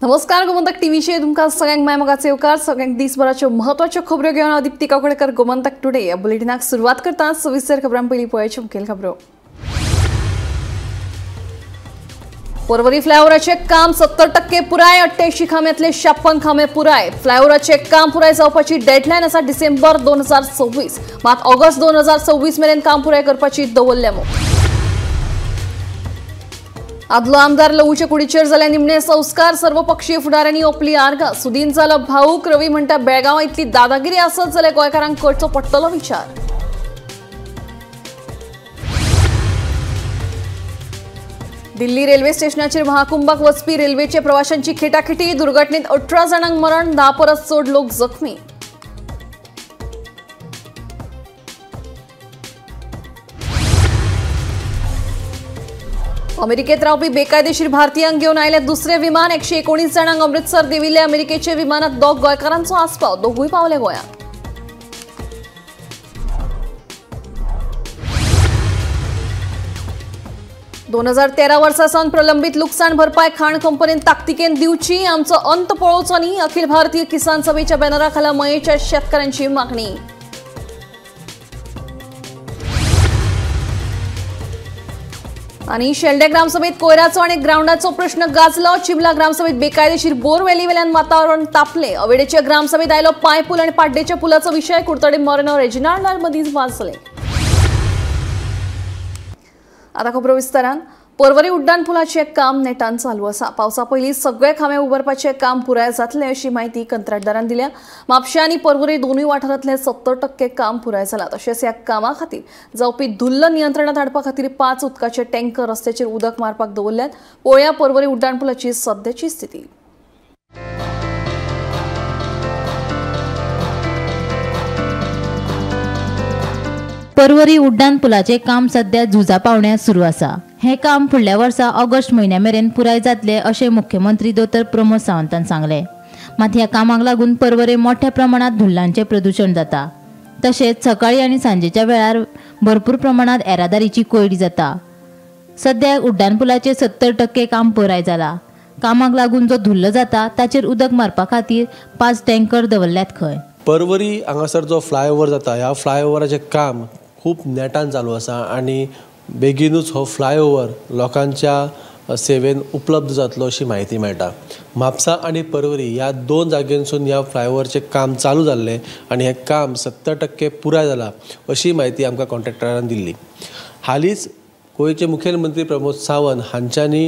नमस्कार, गोमंतक टीव्हीचेर तुमकां सगळ्यांक माय मोगाचे येवकार। सगळ्यांक दिसभराच्यो महत्वाच्यो खबरो घेवन हांव दीप्ती काकोडकर गोमंतक टुडे ह्या बुलेटिनाक सुरवात करता। सविस्तर खबरां पयलीं पळोवया मुखेल खबरो। पर्वरी फ्लायओव्हराचें काम 70% पुराय, 88 खांब्यांतले 56 खांबे पुराय। फ्लायओव्हराचें काम पुराय जावपाची डेडलायन आसा डिसेंबर 2026, मात ऑगस्ट 2026 मेरेन काम पुराय करपाची दवरल्या मोख। आदलो आमदार लवूचे कुडीचेर जाले निमणे संस्कार, सर्वपक्षीय फुडाऱ्यांनी ओपली आर्गां। सुदीन जालो भावूक, रवी म्हणटा बेळगांवां इतली दादागिरी आसत जाल्यार गोंयकारांक करचो पडटलो विचार। दिल्ली रेल्वे स्टेशनाचेर महाकुंभाक वचपी रेल्वेचे प्रवाशांची खेटाखेटी, दुर्घटनेत 18 जाणांक मरण, 10 परस चड लोक जखमी। अमेरिकेत रावपी बेकायदेशीर भारतीयांक घेवन आयले दुसरे विमान, 119 जाणांक अमृतसर देविल्ले अमेरिकेचे विमानात 2 गोंयकारांचो आस्पाव, दोगूय पावले गोंयांत। 2013 वर्सा सावन प्रलंबित लुकसाण भरपाय खाण कंपनीन ताकतिकेन दिवची, आमचो अंत पळोवचो न्ही, अखिल भारतीय किसान सभेच्या बॅनराखाला मयेच्या शेतकऱ्यांची मागणी। आनी शेल्डे ग्रामसभेत कोयराचो आनी ग्रावंडाचो प्रश्न गाजलो। चिमला ग्रामसभेत बेकायदेशीर बोरवेली वेल्यान वातावरण तापले। अवेडेच्या ग्रामसभेत आयलो पांयपूल आनी पाड्डेच्या पुलाचो विशय, कुडतडे मोरेनो रेजिनाल्ड मदींच वाजले। आता खबरो विस्तारान। पर्वरी उड्डाण पुलाचें काम नेटान चालू आसा। पावसा पयलीं सगळे खांबे उबारपाचें काम पुराय जातलें अशी म्हायती कंत्राटदारान दिल्या। म्हापशें आनी पर्वरी दोनूय वाठारांतलें 70% काम पुराय जालां। तशेंच ह्या कामा खातीर जावपी धुल्ल नियंत्रणांत हाडपा खातीर 5 उदकाचे टँकर रस्त्याचेर उदक मारपाक दवरल्यात। पळोवया पर्वरी उड्डाण पुलाची सद्याची स्थिती। पर्वरी उड्डाण पुलाचें काम सध्या झुजा पावण्यार सुरू आसा। हें काम फुडल्या वर्सा ऑगस्ट म्हयन्या मेरेन पुराय जातलें अशें मुख्यमंत्री दोतोर प्रमोद सावंतान सांगलें। मात ह्या कामाक लागून पर्वरे मोठ्या प्रमाणांत धुल्लांचें प्रदुशण जाता। तशेंच सकाळी आनी सांजेच्या वेळार भरपूर प्रमाणांत येरादारीची कोंयडी जाता। सध्या उड्डाण पुलाचें 70% काम पुराय जालां। कामाक लागून जो धुल्ल जाता ताचेर उदक मारपा खातीर 5 टँकर दवरल्यात खंय। पर्वरी हांगासर जो फ्लायओव्हर जाता ह्या फ्लायओव्हराचें काम खूब नेटान चालू आसा आनी बेगीनूच हो फ्लायओव्हर लोकांच्या सेवेन उपलब्ध जातलो अशी म्हायती मेळटा। म्हापसा आनी पर्वरी ह्या 2 जाग्यांसून ह्या फ्लायओव्हरचें काम चालू जाल्लें आनी हें काम 70% पुराय जालां अशी म्हायती आमकां कॉन्ट्रॅक्टरान दिल्ली। हालींच गोंयचे मुखेलमंत्री प्रमोद सावंत हांच्यांनी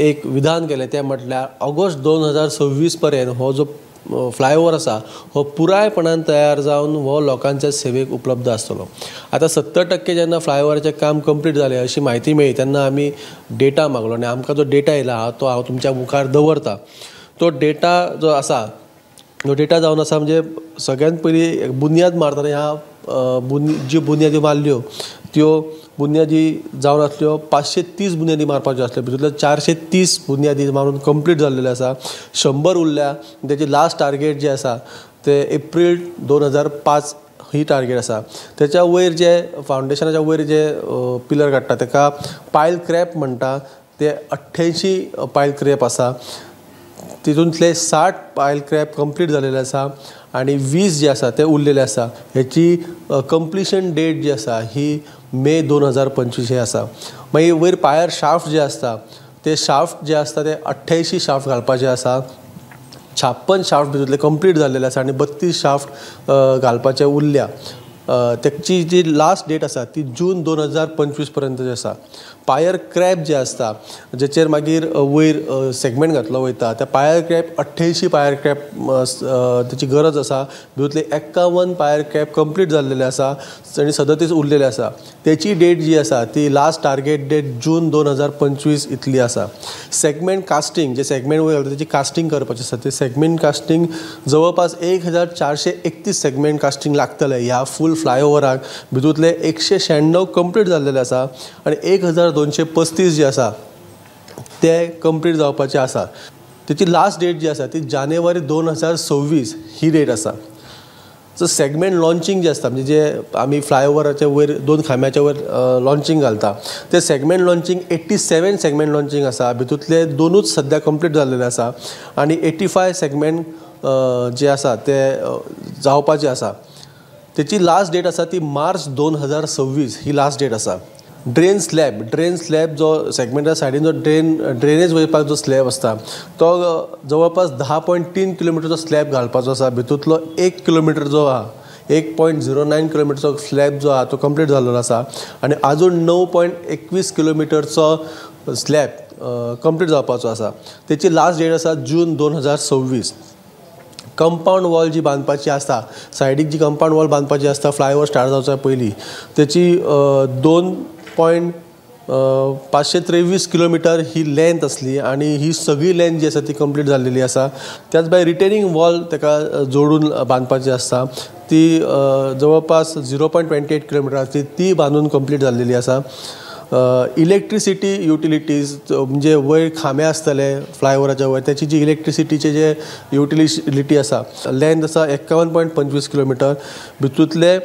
एक विधान केलें, तें म्हटल्यार ऑगस्ट 2026 पर्यंत हो जो फ्लायओव्हर आसा हो पुरायपणान तयार जावन हो लोकांच्या सेवेक उपलब्ध आसतलो। आतां 70% जेन्ना फ्लायओव्हराचें काम कंप्लीट जालें अशी म्हायती मेळ्ळी तेन्ना आमी डेटा मागलो आनी आमकां जो डेटा येयला आहा तो हांव तुमच्या मुखार दवरता। तो डेटा जो आसा तो डेटा जावन आसा म्हणजे सगळ्यांत पयलीं बुन्याद मारतना ह्या ज्यो बुन्यादी मारल्यो त्यो बुन्यादी जावन आसल्यो 530 बुन्यादी मारपाच्यो आसल्यो, भितूंतल्यो 430 बुन्यादी मारून कंप्लीट जाल्लेल्यो आसा। 100 उरल्या, तेची लास्ट टार्गेट जे आसा ते एप्रील 2005 ही टार्गेट आसा। तेच्या वयर जे फावंडेशनाच्या वयर जे पिलर काडटा तेका पायल क्रॅप म्हणटा, ते 88 पायल क्रॅप आसा। तितूंतले 60 पायल क्रॅप कंप्लीट जालेले आसा आनी 20 जे आसा ते उरलेले आसा। हेची कंप्लिशन डेट जी आसा ही मे 2025 हे आसा। मागीर वयर पायर शाफ्ट जे आसता ते शाफ्ट जे आसता ते 88 शाफ्ट घालपाचे आसा। 56 शाफ्ट भितूंतले कंप्लीट जाल्लेले आसा आनी 32 शाफ्ट घालपाचे उरल्या। तेची जी लास्ट डेट आसा ती जून 2025 पर्यंत जी आसा। पायर क्रॅप जे आसता जेचेर मागीर वयर सेगमेंट घातलो वयता त्या पायर क्रॅप 88 पायर क्रॅप तेची गरज आसा। भितूंतले 51 पायर क्रॅप कंप्लीट जाल्लेले आसा आनी 37 उरलेले आसा। तेची डेट जी आसा ती लास्ट टार्गेट डेट जून 2025 इतली आसा। सेगमेंट कास्टिंग जे सेगमेंट वयर घालता तेची कास्टिंग करपाची आसा, ते सेगमेंट कास्टिंग जवळपास 1431 सेगमेंट कास्टिंग लागतलें ह्या फूल फ्लायओव्हराक। भितूंतले 196 कंप्लीट जाल्लेले आसा आनी 1235 जे आसा ते कंप्लीट जावपाचे आसा। तेची लास्ट डेट जी आसा ती जानेवारी 2026 ही डेट आसा। सो सेगमेंट लॉन्चिंग जे आसता म्हणजे जे आमी फ्लायओवराच्या वयर 2 खांब्याच्या वयर लॉन्चिंग घालता ते सेगमेंट लॉन्चिंग 87 सेगमेंट लॉन्चिंग आसा. भितूंतले 2ूच सद्या कंप्लीट जाल्लेले आसा आनी 85 सेगमेंट जे आसा ते जावपाचे आसा. तेची लास्ट डेट आसा ती मार्च 2026 ही लास्ट डेट आसा. ड्रेन स्लॅब जो सेगमेंटा सायडीन जो ड्रेनेज वयपाक जो स्लॅब आसता तो जवळपास 10.3 किलोमिटरचो स्लॅब घालपाचो आसा. भितूंतलो 1 किलोमिटर जो आहा 1.09 किलोमिटरचो स्लॅब जो आहा तो कंप्लीट जाल्लो आसा आनी आजून 9.21 किलोमिटरचो स्लॅब कंप्लीट जावपाचो आसा. तेची लास्ट डेट आसा जून 2026. कंपावंड वॉल जी बांदपाची आसता सायडीक जी कंपावंड वॉल बांदपाची आसता फ्लायओवर स्टार्ट जावच्या पयलीं तेची 2.523 किलोमिटर ही लेंथ आसली आनी ही सगळी लेंथ जी आसा ती कंप्लीट जाल्लेली आसा. त्याच भायर रिटेनिंग वॉल ताका जोडून बांदपाची आसता ती जवळपास 0.28 किलोमिटर आसली ती बांदून कंप्लीट जाल्लेली आसा. इलेक्ट्रिसिटी युटिलिटीज म्हणजे वयर खांबे आसतले फ्लायओवराच्या वयर त्याची जी इलेक्ट्रिसिटीचे जे युटिलिटी आसा लेंथ आसा 51.25 किलोमिटर भितूंतले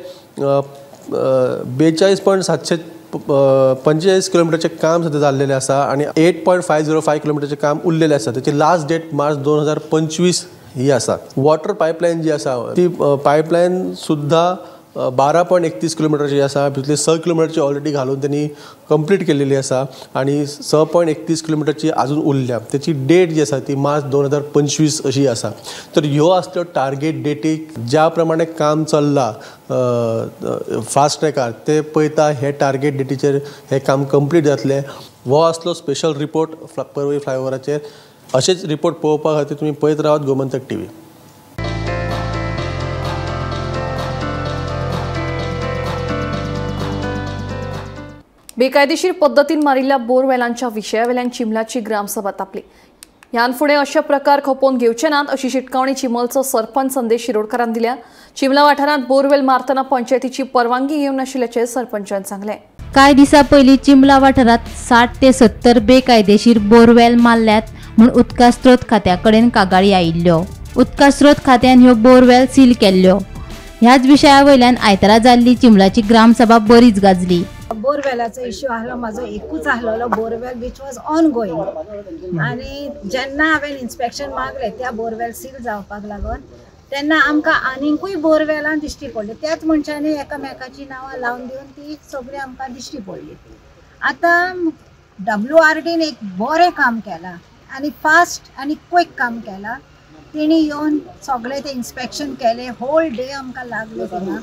42.745 किलोमिटरचें काम सद्या जाल्लेलें आसा आनी 8.505 किलोमिटरचें काम उरलेलें आसा. तेची लास्ट डेट मार्च 2025 ही आसा. वॉटर पायपलायन जी आसा ती पायपलायन सुद्दां 12.31 किलोमिटरची आसा. भितरली 6 किलोमिटरची ऑलरेडी घालून त्यांनी कंप्लीट केलेली आसा आनी 6.31 किलोमिटरची आजून उरल्या. तेची डेट जी आसा ती मार्च 2025 अशी आसा. तर ह्यो आसल्यो टार्गेट डेटीक ज्या प्रमाणे काम चल्लां फास्ट ट्रॅकार ते पळयता हे टार्गेट डेटीचेर हें काम कंप्लीट जातलें. हो आसलो स्पेशल रिपोर्ट पर्वरी फ्लायओवराचेर. अशेच रिपोर्ट पळोवपा खातीर तुमी पळयत रावात गोमंतक टीव्ही. बेकायदेशीर पद्दतीन मारिल्ल्या बोरवेलांच्या विशयावेल्यान चिमलाची ग्रामसभा तापली. ह्यान फुडें अशे प्रकार खपोवन घेवचे नात अशी शिटकावणी चिमलचो सरपंच संदेश शिरोडकारान दिल्या. चिमला वाठारांत बोरवेल मारतना पंचायतीची परवानगी घेवंक नाशिल्ल्याचें सरपंचान सांगलें. कांय दिसां पयलीं चिमला वाठारांत 60 ते 70 बेकायदेशीर बोरवेल मारल्यात म्हूण उदका स्रोत खात्या कडेन कागाळी आयिल्ल्यो. उदका स्रोत खात्यान ह्यो बोरवेल सील केल्ल्यो. ह्याच विशया वयल्यान आयतारा जाल्ली चिमलाची ग्रामसभा बरीच गाजली. बोरवेलाचो इश्यू आहलो म्हाजो एकूच आहलोलो borewell which was on going आनी जेन्ना हांवें इन्स्पेक्शन मागलें त्या बोरवेल सील जावपाक लागून तेन्ना आमकां आनीकूय बोरवेलां दिश्टी पडली. त्याच मनशांनी एकामेकाची नांवां लावन दिवन ती सगळीं आमकां दिश्टी पडली. आतां WRDन एक बरें काम केलां आनी फास्ट आनी क्विक काम केलां. तेणी येवन सगळें तें इन्स्पेक्शन केलें. होल डे आमकां लागलो थिंगा.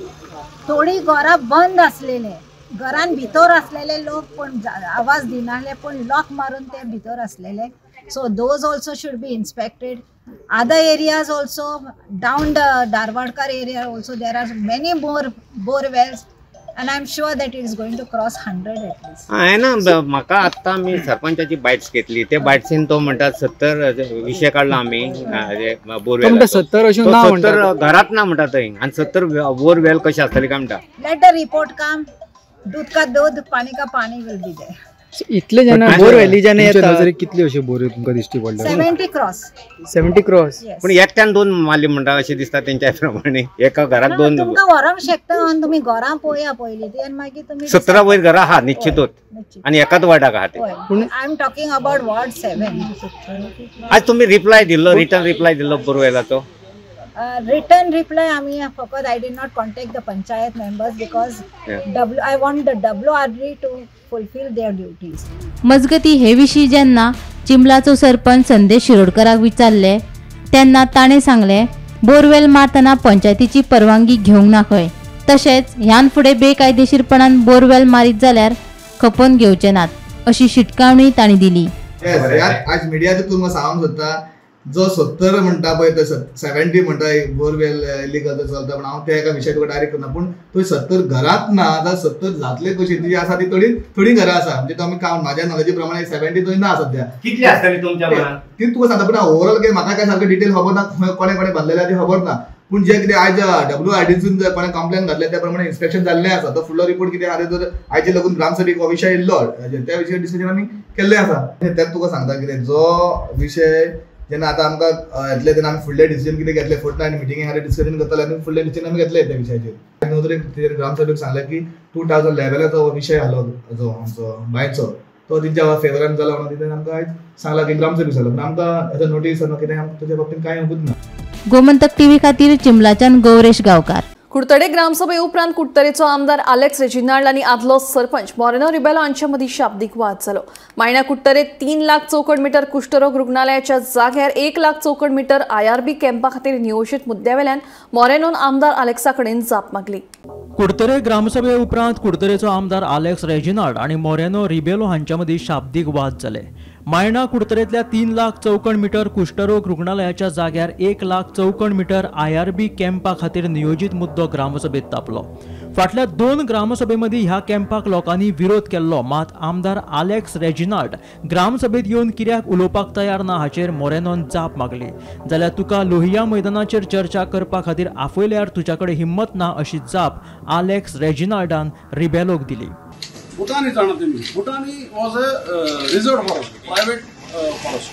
थोडीं घरां बंद आसलेले, घरान भितर आसलेले लोक पण आवाज दिनासले पण लॉक मारून ते भितर आसलेले. So those also should be inspected. Other areas also down the Dharwadkar area also there are many more borewells and I am sure that it is going to cross 100 at least. हांवें ना म्हाका आत्तां आमी सरपंचाची bites घेतली ते बायट्सीन तो म्हणटा 70 विशय काडला आमी बोरवेल 70 अशें ना 70 घरात ना म्हणटा थंय आनी 70 बोरवेल कशें आसतली काय म्हणटा. लेट the report काम, दूध का दूध पानी का पानी will be there. इतले जेन्ना बोरवेली जेन्ना येता नजरेक कितले अशे बोर तुमकां दिश्टी पडले? 70 क्रॉस. 70 क्रॉस. पूण एकट्यान 2 मारली म्हणटा अशें दिसता तेंच्या प्रमाणे एका घरात 2 तुमकां व्हरोंक शकता आनी तुमी घरां पळया पयलीं ती आनी मागीर तुमी 17 वयर घरां आहा निश्चितूच आनी एकाच वार्डाक आहा ते. I am talking about ward 7. आज तुमी रिप्लाय दिल्लो, रिटर्न रिप्लाय दिल्लो बोरवेलाचो? रिटर्न रिप्लाय आमी फकत I did not contact the panchayat members because I want the WRD to fulfil their duties. मजगती हे विशीं जेन्ना चिमलाचो सरपंच संदेश शिरोडकराक विचारले तेन्ना ताणें सांगलें बोरवेल मारतना पंचायतीची परवानगी घेवंक ना खंय, तशेंच ह्यान फुडें बेकायदेशीरपणान बोरवेल मारीत जाल्यार खपोवन घेवचे नात अशी शिटकावणी तांणी दिली. आज मिडियाचे तुमकां सांगूंक सोदता जो 70 म्हणटा पळय तो 70 म्हणटा बोरवेल इलिगल चलता, पण हांव त्या एका विशय तुका डायरेक्ट करना. पूण थंय 70 घरांत ना जाल्यार 70 जातले कशी ती आसा ती थोडी थोडी घरां आसा म्हणजे आमी काउंट म्हाज्या नॉलेजी प्रमाणे 70 थंय ना सद्या. कितली आसतली तुमच्या मनान ती तुका सांगता, पूण ओवरऑल काय म्हाका काय सारकें डिटेल खबर ना कोणे कोणे बांदलेलें तें खबर ना. पूण जे कितें आयज WRDसून जर कोणें कंप्लेन घातलें त्या प्रमाणे इन्स्पेक्शन जाल्लें आसा. तो फुडलो रिपोर्ट कितें आहा जर आयचे लागून ग्रामसभेक हो विशय येयल्लो त्या विशयार डिस्कशन आमी केल्लें आसा. तेच तुका सांगता कितें जो विशय जेन्ना आतां आमकां येतलें तेन्ना आमी फुडलें डिसिजन कितें घेतलें, फोर्टनायट मिटिंगे खातीर डिस्कशन करतले आनी फुडलें डिसिजन आमी घेतलें त्या विशयाचेर. नोंदणी ग्रामसभेक सांगलें की 2011 हो विशय आसलो जो आमचो बांयचो, तो तेंच्या फेवरान जाला म्हणून तितून आमकां आयज सांगलां की ग्रामसभेक जालो, पूण आमकां एज अ नोटीस कितें आमकां ताच्या बाबतींत कांय येवंकूच ना. गोमंतक टीव्ही खातीर चिंबलाच्यान गौरेश गांवकार. कुडतडे ग्रामसभे उपरांत कुडतरेचो आमदार आलेक्स रेजिनाल्ड आनी आदलो सरपंच मोरेनो रिबेलो हांचे मदीं शाब्दीक वाद जालो. मायणा कुडतरे 3 लाख चौखण मिटर कुष्ठरोग रुग्णालयाच्या जाग्यार 1 लाख चौखण मिटर IRB कॅम्पा खातीर नियोजीत मुद्द्यावेल्यान मोरेनोन आमदार आलेक्सा कडेन जाप मागली. कुडतरे ग्रामसभे उपरांत कुडतरेचो आमदार आलेक्स रेजिनाल्ड आनी मोरेनो रिबेलो हांचे मदीं शाब्दीक वाद जाले. मायणा कुडतरेंतल्या 3 लाख चौखण मिटर कुष्ठरोग रुग्णालयाच्या जाग्यार 1 लाख चौखण मिटर IRB कॅम्पा खातीर नियोजीत मुद्दो ग्रामसभेत तापलो. फाटल्या 2 ग्रामसभे मदीं ह्या कॅम्पाक लोकांनी विरोध केल्लो, मात आमदार आलेक्स रेजिनाल्ड ग्रामसभेत येवन कित्याक उलोवपाक तयार ना हाचेर मोरेनोन जाप मागली. जाल्यार तुका लोहिया मैदानाचेर चर्चा करपा खातीर आपयल्यार तुज्या कडेन हिम्मत ना अशी जाप आलेक्स रेजिनाल्डान रिबेलोक दिली. भुटानी जाणा तुमी, Bhutani was a reserve forest, private forest,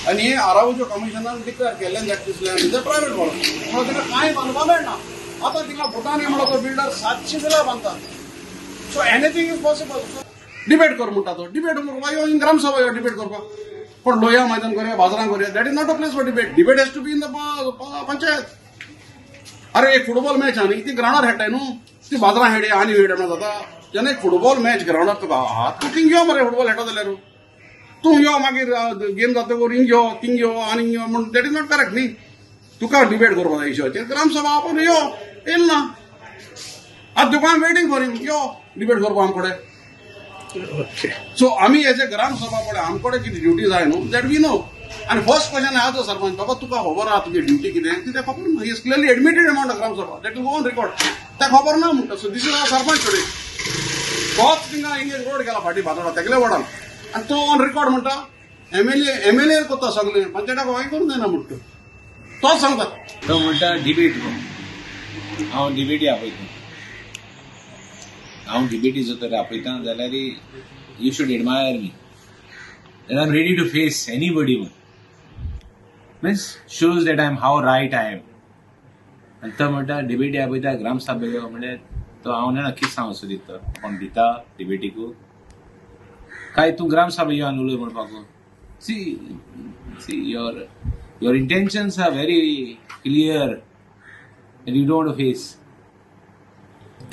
आनी हे आरावूजो कमिशनान डिक्लेअर केल्लें that this land is a private forest, म्हणून ताका कांय बांदपाक मेळना. आतां थिंगा भुटानी म्हणलो तो बिल्डर 700 विला बांदतात. So anything is possible. Debate कर म्हणटा तो, डिबेट करपाक यो इन ग्रामसभा यो डिबेट करपाक, पण लोहिया मैदान करया, बाजारां करया, that is not a place for debate. Debate has to be in the panchayat. अरे एक फुटबॉल मॅच आहा न्ही, ती ग्रावंडार खेळटाय न्हू, ती बाजारां खेळया आनी खेळया म्हणल्यार जाता. जेन्ना एक फुटबॉल मॅच ग्रावंडार तुका आहा, तूं थिंग यो मरे फुटबॉल खेळटा जाल्यार तूं यो, मागीर गेम जातकूर हिंग यो थिंग यो आनी यो म्हण that is not correct न्ही. तुका डिबेट करपाक जाय इश्यूचेर, ग्रामसभा आपोवन यो, येयल ना. आतां तुका आम वेटिंग फॉर हिम, यो डिबेट करपाक आमचे कडेन. सो आमी एज ए ग्रामसभा पळय आमचे कडेन कितें ड्युटी जाय न्हू, that we know. आनी फर्स्ट क्वेश्चन आहा तो सरपंच बाबा तुका खबर आहा तुजी ड्युटी कितें, ती खबर ना. He is clearly admitted amount gram sabha, that will go on record, ताका खबर ना म्हणटा. So this is our sarpanch today. तोच थिंगा इंगेज रोड गेला फाटीं भातोडा तेगले वडान, आनी तो ऑन रिकॉर्ड म्हणटा एमएलए करता सगळें, पंचायताक हांवें करूंक जायना म्हणटा, तोच सांगता. तो म्हणटा डिबेट कर, हांव डिबेटी आपयता, हांव डिबेटी जर तर आपयता जाल्यार you should admire me, that I am ready to face anybody one, means shows that I am how right I am. आनी तो म्हणटा डिबेटी आपयता ग्रामसभा यो, म्हणल्यार तो हांव जाणा कितें सांगूं सोदीत, तो कोण दिता डिबेटीकू काय तूं ग्रामसभा यो आनी उलय म्हणपाक. See see your intentions are very clear and you don't face.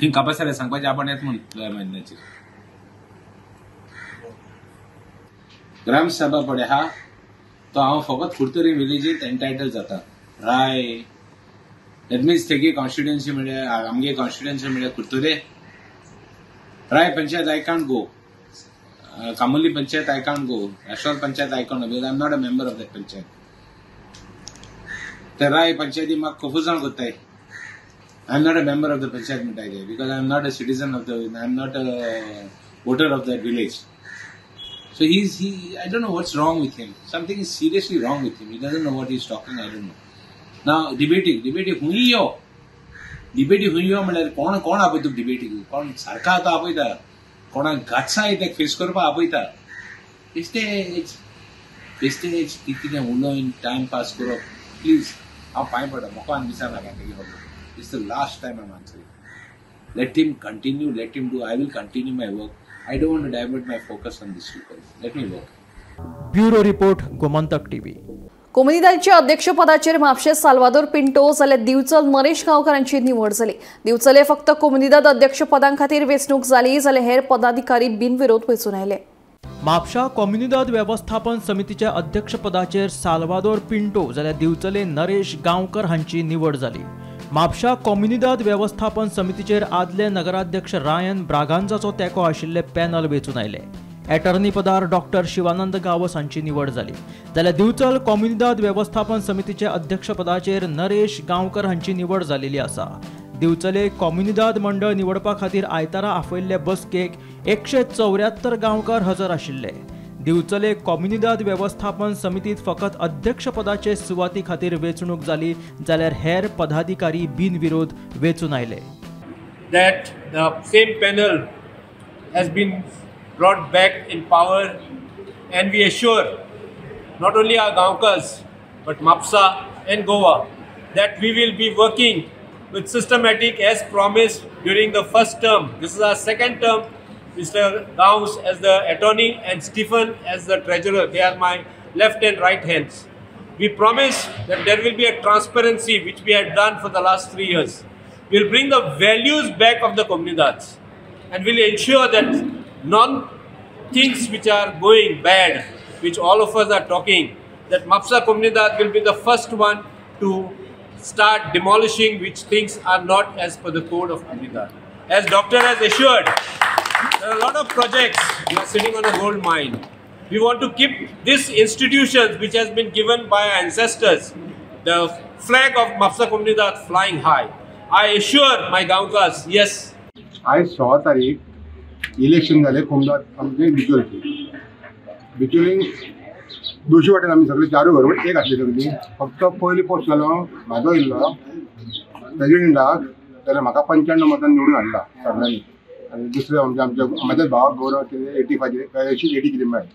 थंय कापासारे सांगपाचें आपण येत म्हूण मैदानाचेर ग्रामसभा पळय आहा तो हांव फकत कुडतरी विलेजींत एन्टायटल जाता. राय that means तेगे कॉन्स्टिट्युएन्सी म्हळ्यार आमगे कॉन्स्टिट्युएन्सी म्हळ्यार Curtorim Rai panchayat I can't go, Camogli panchayat I can't go, Ashwal panchayat I can't go, because I am not a member of that panchayat. ते राय पंचायती म्हाका कंफ्युजन करताय. I am not a member of the panchayat म्हणटाय ते, because I am not a citizen of the, I am not a voter of that village. So he, I don't know what's wrong with him. Something is seriously wrong with him. He doesn't know what he's talking, I don't know. Now, debating हुंय यो, डिबेटी हुंय यो म्हणल्यार कोण कोण आपयता तुका डिबेटीक, कोण सारका आतां आपयता, कोणाक गाछाय तेका फेस करपाक आपयता. बेश्टेच बेश्टेच कितें उलोवन टायम पास करप. प्लीज हांव पांय पडटा, म्हाका आनी विचारनाका तेगे खबर. It's the last time I am answering. Let him continue, let him do. I will continue my work. I don't want to divert my focus on this people. Let me work. Bureau report, Gomantak TV. कोमुनिदादच्या अध्यक्षपदाचेर म्हापशें साल्वादोर पिंटो जाल्यार दिवचल नरेश गांवकर हांची निवड जाली. दिवचले फक्त कोमुनिदाद अध्यक्षपदां खातीर वेंचणूक जाली, जाल्यार हेर पदाधिकारी बिनविरोध वेंचून आयले. म्हापशा कोमुनिदाद वेवस्थापन समितीच्या अध्यक्षपदाचेर साल्वादोर पिंटो जाल्यार दिवचले नरेश गांवकर हांची निवड जाली. म्हापशा कोमुनिदाद वेवस्थापन समितीचेर आदले नगराध्यक्ष रायन ब्रागांजाचो तेंको आशिल्ले पॅनल वेंचून आयले. एटर्नी पदार डॉक्टर शिवानंद गावस हांची निवड जाली. जाल्यार दिवचल कोमुनिदाद वेवस्थापन समितीच्या अध्यक्षपदाचेर नरेश गांवकर हांची निवड जाल्ली आसा. दिवचले कोमुनिदाद मंडळ निवडपा खातीर आयतारा आपयल्ले बसकेक 174 गांवकार हजर आशिल्ले. दिवचले कोमुनिदाद वेवस्थापन समितीत फकत अध्यक्षपदाचे सुवाती खातीर वेंचणूक जाली, जाल्यार हेर पदाधिकारी बिनविरोध वेंचून आयले. That the same panel has been brought back in power, and we assure not only our Gaonkars but Mapsa and Goa, that we will be working with systematic as promised during the first term. This is our second term. Mr. Gauss as the attorney and Stephen as the treasurer. They are my left and right hands. We promise that there will be a transparency which we had done for the last 3 years. We will bring the values back of the comunidades and will ensure that non things which are going bad, which all of us are talking, that Mapsa Comunidad will be the first one to start demolishing which things are not as per the code of Comunidad. As doctor has assured, there are a lot of projects. We are sitting on a gold mine. We want to keep this institution which has been given by our ancestors, the flag of Mapsa Comunidad flying high. I assure my Gaonkas, yes. आयज 16 तारीख election जालें कोमदाद आमचे बिचोलचे. बिचोलीन दोशी वाटेन आमी सगळे चारूय घरवट एक आसली सगळी. फक्त पयली पोस्ट जालो म्हाजो येयल्लो प्रेजिडेंटाक, जाल्यार म्हाका 95 मतान निवडून हाडला सगळ्यांनी. आनी दुसरे आमच्या आमच्या म्हाज्याच भावाक गौरव कितें 85 80 कितें मेळ्ळें.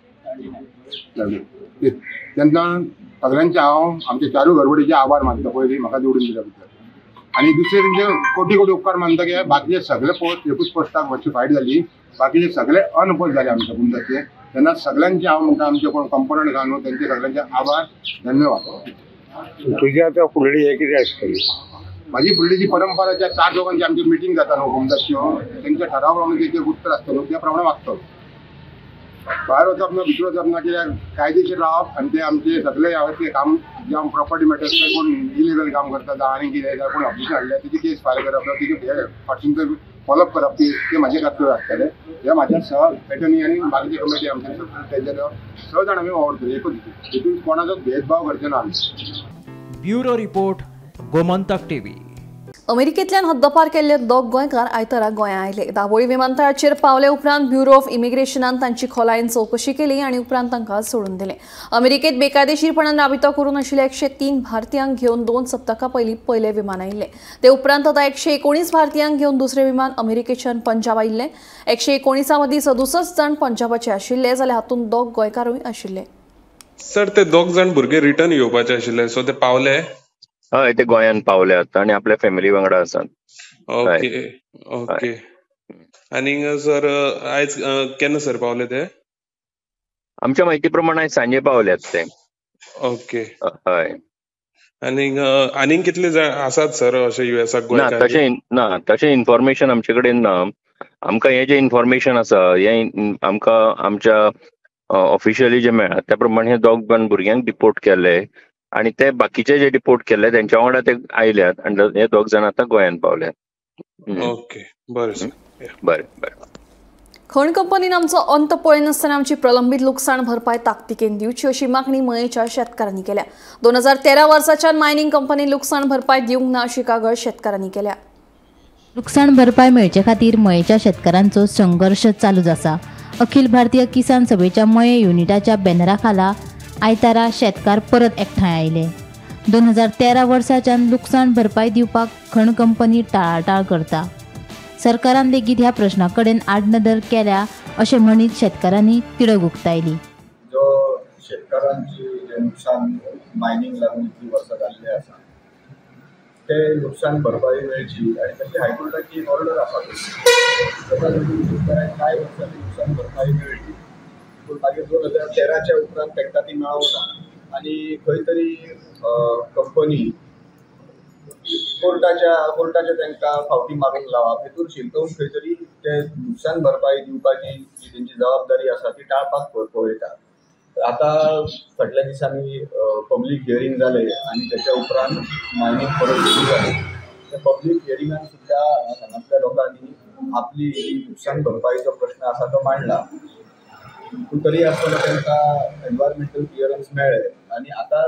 तेन्ना सगळ्यांचे हांव आमच्या चारूय घरवटीचे आभार मानता पयलीं म्हाका निवडून दिल्या बद्दल. आनी दुसरे तेंचे कोटी कोटी उपकार मानता की बाकीचे सगळे पोस्ट एकूच पोस्टाक मातशी फायट जाली, बाकीचे सगळे अनपोज जाले आमच्या कुमदाचे. तेन्ना सगळ्यांचे हांव म्हणटा आमचे कोण कंपोनंट आहा न्हू तेंचे सगळ्यांचे आभार, धन्यवाद. तुजी आतां फुडली हें कितें आसतली? म्हाजी फुडली जी परंपरा ज्या 4 लोकांची आमची मिटींग जाता न्हू कुमदाच्यो, तेंच्या ठराव प्रमाणे तेजें उत्तर आसता न्हू त्या प्रमाणे वागतलो. भायर वचप ना, भितर वचप ना, कित्याक कायदेशीर रावप आनी ते आमचे सगळे हांवें ते काम जे आम प्रॉपर्टी मॅटर्स कोण इलिगल काम करता आनी कितें कोण ऑब्जेक्शन हाडलें तेजी केस फायल करप ना, तेजी फाटसून फॉलोअप करप, ते म्हाजें कर्तव्य आसतलें. हे म्हाज्या सह एटर्नी आनी बाकीचे कमिटी आमचे तेंचे 6 जाण आमी वावरतले एकूच, हितून कोणाचो भेदभाव करचे ना आमी. Bureau report, Gomantak TV. अमेरिकेंतल्यान हद्दपार केल्ले 2 गोंयकार आयतारा गोंया आयले. दाबोळी विमानतळाचेर पावले उपरांत ब्युरो ऑफ इमिग्रेशनान तांची खोलायेन चवकशी केली आनी उपरांत तांकां सोडून दिले. अमेरिकेंत बेकायदेशीरपणान राबितो करून आशिल्ल्या 103 भारतीयांक घेवन 2 सप्तकां पयलीं पयलें विमान आयिल्लें. ते उपरांत आतां 119 भारतीयांक घेवन दुसरें विमान अमेरिकेच्यान पंजाब आयिल्लें. 119 मदीं 67 जाण पंजाबाचे आशिल्ले, जाल्यार हातूंत 2 गोंयकारूय आशिल्ले. सर, ते 2 जाण भुरगे रिटर्न येवपाचे आशिल्ले, सो ते पावले? हय, ते गोंयांत पावले आतां आनी आपल्या फॅमिली वांगडा आसात. Okay okay. आनी सर आयज केन्ना सर पावले ते? आमच्या म्हायती प्रमाण आयज सांजे पावल्यात ते. ओके. हय. आनी आनीक कितले जाण आसात सर अशे युएसाक? ना, तशें ना, तशें इन्फॉर्मेशन आमचे कडेन ना. आमकां हें जें इन्फॉर्मेशन आसा हें आमकां आमच्या ऑफिशियली जें मेळ्ळां त्या प्रमाणे हे 2 जाण भुरग्यांक डिपोर्ट केले आनी ते बाकीचे जे डिपोर्ट केल्ले तेंच्या वांगडा ते आयल्यात आनी हे 2 जाण आतां गोंयांत पावल्यात. ओके, बरें सर, बरें बरें. खण कंपनीन आमचो अंत पळयनासतना आमची प्रलंबीत लुकसाण भरपाय ताकतिकेन दिवची अशी मागणी मयेच्या शेतकारांनी केल्या. 2013 वर्साच्यान मायनिंग कंपनी लुकसाण भरपाय दिवंक ना अशी कागाळ शेतकारांनी केल्या. लुकसाण भरपाय मेळचे खातीर मयेच्या शेतकारांचो संघर्श चालूच आसा. अखिल भारतीय किसान सभेच्या मये युनिटाच्या बॅनरा खाला आयतारा शेतकार परत एकठांय आयले. 2013 वर्साच्यान लुकसाण भरपाय दिवपाक खण कंपनी टाळाटाळ करता. सरकारान लेगीत ह्या प्रश्ना कडेन आडनदर केल्या अशें म्हणीत शेतकारांनी तिडक उक्तायली. जो शेतकारांची जे नुकसान मायनिंग लागून इतली वर्सां जाल्लें आसा ते नुकसान भरपाई मेळची आनी तशी हायकोर्टाची एक ऑर्डर आसा ताका लागून शेतकारांक कांय वर्सांनी नुकसान भरपाई मेळ्ळी, पूण मागीर 2013च्या उपरांत तांकां ती मेळोंक ना आनी खंय तरी कंपनी कोर्टाच्या तांकां फावटी मारूंक लावप हेतून शिरकोवन खंय तरी ते नुकसान भरपाई दिवपाची जी तेंची जबाबदारी आसा ती टाळपाक पळयता. आतां फाटल्या दिसांनी पब्लीक हियरींग जालें आनी तेच्या उपरांत मायनींग परत सुरू जालें. त्या पब्लीक हियरिंगान सुद्दां हांगांतल्या लोकांनी आपली जी नुकसान भरपाईचो प्रश्न आसा तो मांडला, पूण तरी आसतना तांकां एनवायरमेंटल क्लियरन्स मेळ्ळें आनी आतां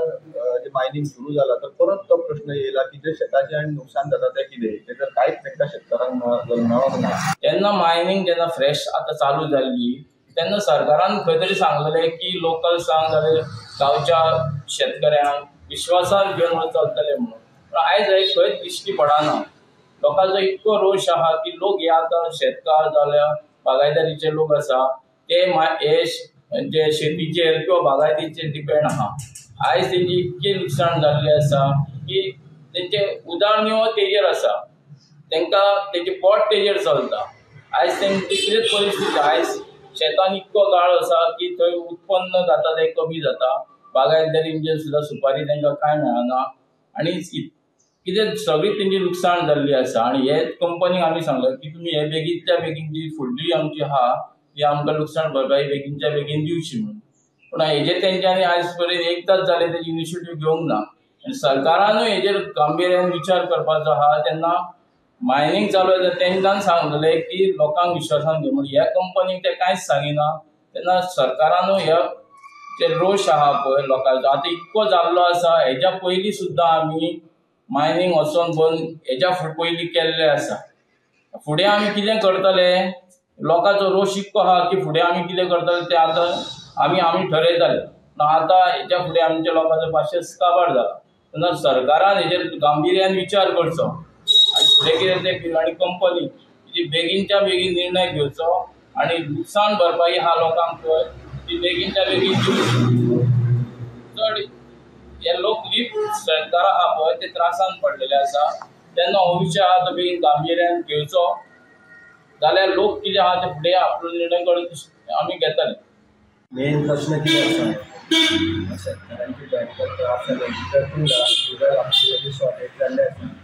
जें मायनींग सुरू जालां तर परत तो प्रश्न येयला की जें शेताचें आनी नुकसान जाता तें कितें, तें जर कांयच तांकां शेतकारांक मेळोंक ना. तेन्ना मायनींग जेन्ना फ्रेश आतां चालू जाल्ली तेन्ना सरकारान खंय तरी सांगलेलें की लोकल्सांक जाल्यार गांवच्या शेतकऱ्यांक विश्वासान घेवन चलतले म्हणून, पूण आयज हें खंयच दिश्टी पडना. लोकांचो इतको रोश आहा की लोक हे आतां शेतकार जाल्यार बागायदारीचे लोक आसा ते हे जे शेतीचेर किंवा बागायतीचेर डिपेंड आहा. आयज तेंची इतकी लुकसाण जाल्ली आसा की तेंचे उदरनिर्वाह तेजेर आसा, तांकां तेंचें पोट तेजेर चलता। आयज तेंची कितें परिस्थिती, आयज शेतान इतको गाळ आसा की थंय उत्पन्न जाता तें कमी जाता, बागायतदारींचेर सुद्दां सुपारी तांकां कांय मेळना आनी कितें सगळी तेंची लुकसाण जाल्ली आसा। आनी हे कंपनीक आमी सांगलें की तुमी हे बेगीनच्या बेगीन जी फुडली आमची आहा ती आमकां लुकसाण भरपाई बेगीनच्या बेगीन दिवची म्हणून, पूण हेजेर तेंच्यांनी आयज पर्यंत एकदांच जालें तेजी इनिशिएटीव घेवंक ना। आनी सरकारानूय हेजेर गांभिर्यान विचार करपाचो आहा। तेन्ना मायनींग चालू आसा तेन्नाच सांगलें की लोकांक विश्वासान घेवन, पूण ह्या कंपनीक ते कांयच सांगिना। तेन्ना सरकारानूय ह्या जे रोश आहा पळय लोकांचो आतां इतको जाल्लो आसा, हेज्या पयलीं सुद्दां आमी मायनींग वचोन बंद हेज्या पयलीं केल्लें आसा। फुडें आमी कितें करतले, लोकांचो रोश इतको आहा की फुडें आमी कितें करतले तें आतां आमी आमी ठरयतले। आतां हेज्या फुडें आमच्या लोकांचो पाशेंस काबार जाला। तेन्ना सरकारान हेजेर गांभिर्यान विचार करचो आनी फुडें कितें तें आनी कंपनी जी बेगीनच्या बेगीन निर्णय घेवचो आनी लुकसाण भरपाई आहा लोकांक पळय ती बेगीनच्या बेगीन दिवची। चड हे लोक लीप सरकार आहा पळय ते त्रासान पडलेले आसा, तेन्ना हो विशय आहा तो बेगीन गांभिर्यान घेवचो, जाल्यार लोक कितें आहा ते फुडें आपलो निर्णय करून आमी घेतले। मेन प्रश्न कितें आसा, शेतकारांची बँक त्रास जाले, उदक आमचे शॉर्टेज जाल्ले आसा।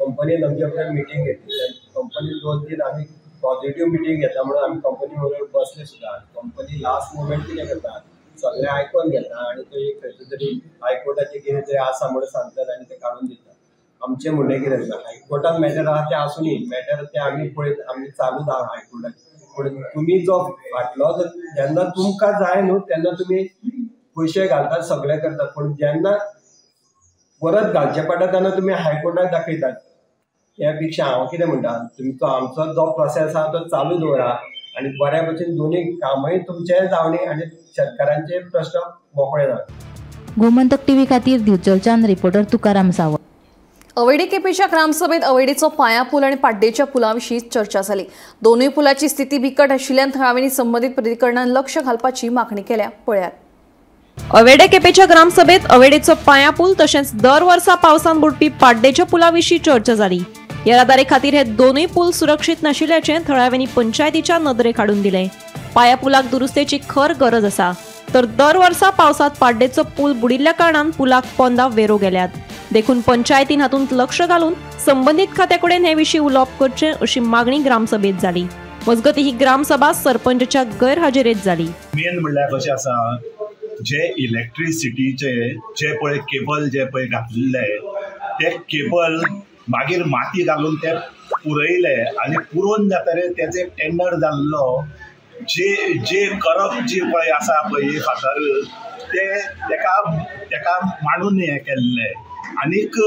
कंपनीन आमच्या कडेन मिटींग घेतली, कंपनीन 2-3 आमी पॉझिटिव्ह मिटींग घेतला म्हणून आमी कंपनी बरोबर बसले सुद्दां। कंपनी लास्ट मुमेंट कितें करता, सगळें आयकोन घेता आनी तो एक खंयचो तरी हायकोर्टाचें कितें तरी आसा म्हणून सांगतात आनी तें काडून दितात। आमचें म्हणणें कितें आसा, हायकोर्टान मॅटर आहा तें आसूनी, मॅटर तें आमी पळयत आमी चालूच आहा हायकोर्टान, पूण तुमी जो फाटलो जेन्ना तुमकां जाय न्हू तेन्ना तुमी पयशे घालतात, सगळें करतात, पूण जेन्ना परत घालचें पडटा तेन्ना तुमी हायकोर्टाक दाखयतात। त्या पेक्षा हांव कितें म्हणटा, तुमचो आमचो जो प्रोसेस आहा तो चालू दवरा आनी बऱ्या भशेन दोनूय कामय तुमचें जावनी आनी शेतकारांचे प्रश्न मोकळे जावं। गोमंतक टीव्ही खातीर दिवचलच्यान रिपोर्टर तुकाराम सावंत। अवेडी केपेच्या ग्रामसभेत अवेडीचो पाया पूल आणि पाड्डेच्या पुलाविशीं चर्चा जाली। दोनूय पुलाची स्थिती बिकट आशिल्ल्यान थळाव्यांनी संबंधित प्राधिकरणान लक्ष घालपाची मागणी केल्या। पळयात। अवेडे केपेच्या ग्रामसभेत अवेडेचो पाया पूल तशेंच दर वर्सा पावसान बुडपी पाड्डेच्या पुलाविशीं चर्चा जाली। येरादारी खातीर हे दोनूय पूल सुरक्षीत नाशिल्ल्याचें थळाव्यांनी पंचायतीच्या नदरेक हाडून दिलें। पाया पुलाक दुरुस्तेची खर गरज आसा, तर दर वर्सा पावसांत पाड्डेचो पूल बुडिल्ल्या कारणान पुलाक पोंदा वेरो गेल्यात। देखून पंचायतीन हातूंत लक्ष घालून संबंदीत खात्या कडेन हे विशीं उलोवप करचें अशी मागणी ग्रामसभेत जाली। मजगतीं ही ग्रामसभा सरपंचाच्या गैरहाजेरेंत जाली। मेन म्हणल्यार कशें आसा, जे इलेक्ट्रिसिटीचे जे पळय केबल जे पळय घातलेले ते केबल मागीर माती घालून ते पुरयले आनी पुरोवन जातरे तेजे टेंडर जाल्लो, जे जे करप जी पळय आसा पळय फातर ते तेका तेका मांडून हें केल्लें आनीक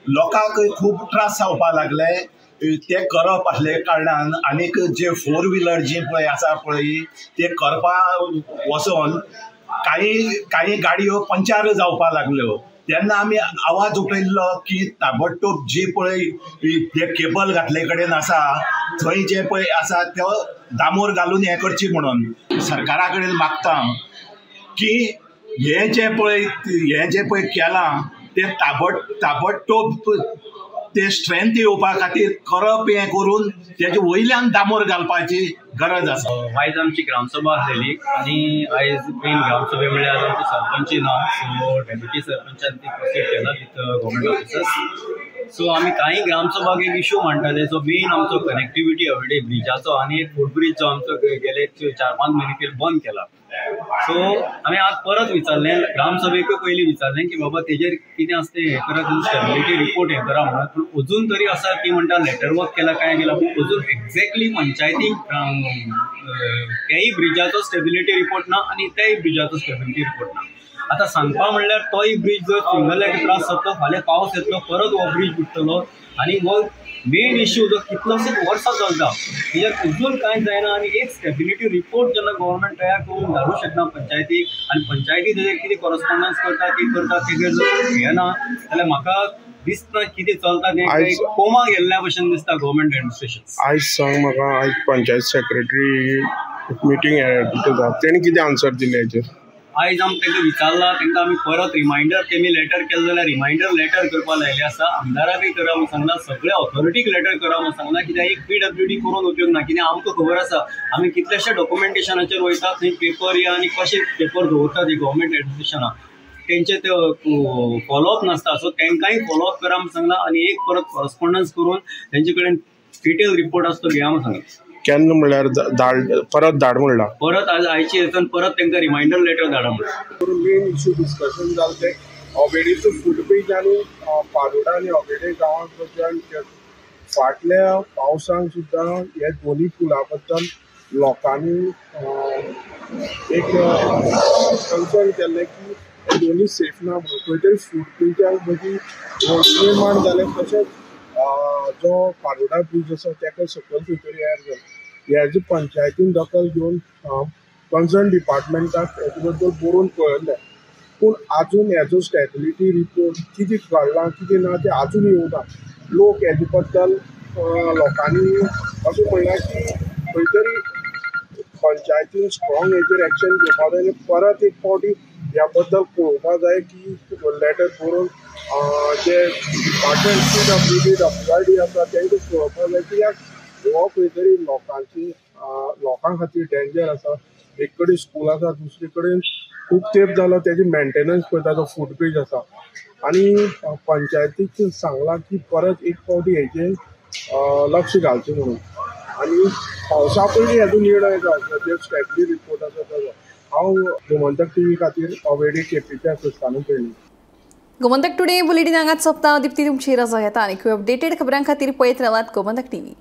लोकांक खूब त्रास जावपा लागले ते करप आसले कारणान। आनीक जे फोर व्हिलर जी पळय आसा पळय ते करपा वचोन काही काही गाडयो पंचार जावपा लागल्यो। तेन्ना आमी आवाज उठयल्लो की ताबडतोब जी पळय ते केबल घातले कडेन आसा थंय जे पळय आसा तो दामोर घालून हें करची म्हणून सरकारा कडेन मागता की हें जें पळय हें जें पळय केलां तें ताबडतोब ते स्ट्रेंथ येवपा खातीर करप हें करून तेजे वयल्यान दामोर घालपाची गरज आसा। आयज आमची ग्रामसभा आसलेली आनी आयज मेन ग्रामसभे म्हणल्यार आज आमचे सरपंच ना, सो डेप्युटी सरपंचान ती प्रोसीड केला विथ गव्हर्मेंट ऑफिसर्स। सो आमी कांय ग्रामसभाक एक इशू मांडटाले, जो मेन आमचो कनेक्टिविटी अवेडे ब्रिजाचो आनी एक फुटब्रीज जो आमचो गेले 4-5 म्हयने पयलीं बंद केला। सो आमी आज परत विचारलें ग्रामसभेकूय पयलीं विचारलें की बाबा तेजेर कितें आसा तें हें करा, तुमी स्टेबिलिटी रिपोर्ट हें करा म्हणून, पूण अजून तरी आसा ती म्हणटा लेटर वर्क केला काय केला, पूण अजून एक्झॅक्टली पंचायतीक त्याय ब्रिजाचो स्टेबिलिटी रिपोर्ट ना आनी त्याय ब्रिजाचो स्टेबिलिटी रिपोर्ट ना। आतां सांगपा म्हणल्यार तोय ब्रीज जर सिंगल एक त्रास जातलो, फाल्यां पावस येतलो परत हो ब्रीज बुडटलो आनी हो मेन इश्यू जो कितलोसोच वर्सां चलता तेजेर अजून कांय जायना आनी एक स्टेबिलिटी रिपोर्ट जेन्ना गव्हर्मेंट तयार करून धाडूंक शकना पंचायतीक आनी पंचायती तेजेर कितें कॉरस्पॉन्डन्स करता ती करता तेजेर जर हें ना जाल्यार म्हाका दिसना कितें चलता तें कोमा गेल्ल्या भशेन दिसता गव्हर्मेंट एडमिनिस्ट्रेशन। आयज सांग म्हाका, आयज पंचायत सेक्रेटरी मिटींग जाता तेणी कितें आन्सर दिलें हेचेर? आयज आमी तांकां विचारलां, तांकां आमी परत रिमायंडर तेमी लेटर केलें जाल्यार रिमायंडर लेटर करपाक लायिल्लें आसा. आमदाराकय करा म्हूण सांगलां, सगळ्या ऑथॉरिटीक लेटर करा म्हूण सांगलां. कित्याक एक PWD करून उपयोग ना, कित्याक आमकां खबर आसा आमी कितल्याश्या डॉक्युमेंटेशनाचेर वयता, थंय पेपर या आनी कशे पेपर दवरतात ही गव्हर्मेंट एडमिनिस्ट्रेशनां, तेंचे ते फॉलोअप नासता. सो तांकांय फॉलोअप करा म्हूण सांगलां आनी एक परत कॉरस्पॉन्डन्स करून तेंचे कडेन डिटेल रिपोर्ट आसा तो घेया म्हूण सांगलां. केन्ना म्हणल्यार धाड परत धाड म्हणला, परत आज आयची हेतून परत तांकां रिमायंडर लेटर धाडा म्हणून. मेन इश्यू डिस्कशन जालें तें अवेडेचो फुटब्रीज आनी पारोडा आनी अवेडे गांवांत जॉयंट फाटल्या पावसान सुद्दां हे दोनी पुला बद्दल लोकांनी एक कन्सर्न केल्लें की हे दोनी सेफ ना म्हणून. खंय तरी फुटब्रिजाक मदीं निर्माण जालें, तशेंच जो पारोडा ब्रीज आसा ताका सकयल खंय तरी एर जालें. हेजी पंचायतीन दखल घेवन कन्सर्न डिपार्टमेंटाक हेजे बद्दल बरोवन कळयल्लें, पूण आजून हेजो स्टॅबिलिटी रिपोर्ट कितें घडलां कितें ना तें आजून येवना. लोक हेजे बद्दल लोकांनी अशें म्हणलां की खंय तरी पंचायतीन स्ट्रॉंग हेजेर एक्शन घेवपाक जाय आनी परत एक फावटी ह्या बद्दल पळोवपाक जाय की लेटर बरोवन जे डिपार्टमेंट PWD WRD आसा तांकां पळोवपाक जाय, कित्याक हो खंय तरी लोकांची लोकां खातीर डेंजर आसा. एक कडेन स्कूल आसा, दुसरे कडेन खूब तेंप जालो तेजी मेंटेनन्स पळयता तो फुटब्रीज आसा. आनी पंचायतीक सांगलां की परत एक फावटी हेजेर लक्ष घालचें म्हणून आनी पावसा पयलीं हेजो निर्णय जावचो, जे स्टॅबिलिटी रिपोर्ट आसा ताजो. हांव गोमंतक टीव्ही खातीर अवेडे केपेंच्या संस्थानून पळयली. गोमंतक टुडे बुलेटीन हांगाच सोंपता. दीप्ती तुमची रजा घेता आनी अपडेटेड खबरां खातीर पळयत रावात गोमंतक टीव्ही.